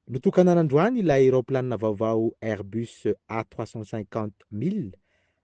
Notokanana androany ilay raoplanina vaovao Airbus A 350 1000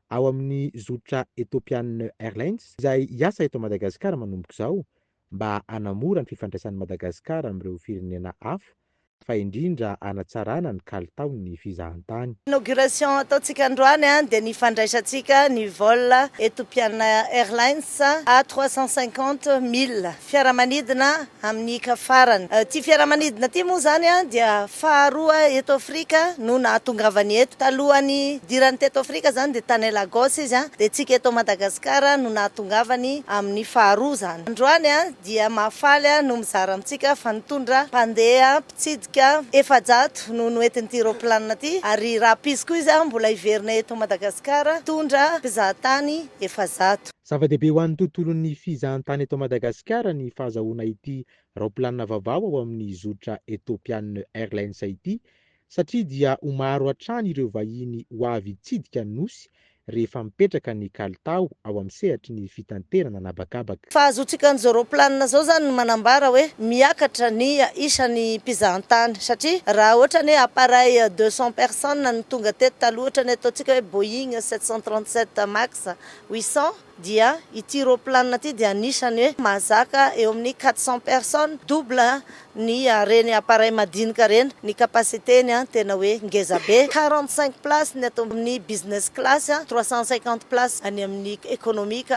ao amin'ny zotra Ethiopian Airlines izay hiasa eto Madagasikara manomboka izao mba hanamora ny fifandraisan'i Madagasikara amin'ireo firenena hafa fa indrindra hanatsarana ny kalitaon'ny fizahantany. Inauguration ataontsika androany dia ny fandraisantsika ny vol Ethiopian Airlines A 350 1000 fiaramanidina amin'ny hiaka farany. Ity fiaramanidina ity moa izany dia faharoa eto Afrika no nahatongavany eto. Talohan'ny nidirany teto Afrika izany dia tany Lagos izy, dia tsika eto Madagasikara no nahatongavany amin'ny faharoa izany. Androany dia mahafaly no mizara amintsika fa nitondra mpandeha mpitsidika 400 no noentin'ity roaplanina ity, ary rahampitso koa izy mbola hiverina eto Madagasikara hitondra mpizahatany 400. Zava-dehibe ho an'ny tontolon'ny fizahantany eto Madagasikara ny fahazahoana ity raoplanina vaovao ao amin'ny zotra Ethiopian Airlines ity satria dia ho maro hatrany ireo vahiny ho avy hitsidika ny Nosy rehefa mipetraka ny kalitao ao amin'ny sehatry ny fitanterana an'habakabaka. Fahazoantsika an'izao raoplanina izao izany no manambara hoe miakatra ny isan'ny mpizahantany satria raha ohatra ny hoe appareil 200 personnes no tonga teto taloha, ohatra ny ataontsika hoe Boeing 737 Max 800, dia ity roaplanina ity dia anisany hoe mahazaka eo amin'ny 400 personnes, double ny ireny appareil madinika ireny, ny capacité-ny tena hoe ngeza be, 45 places ny ato amin'ny business class, 350 places any amin'ny économique.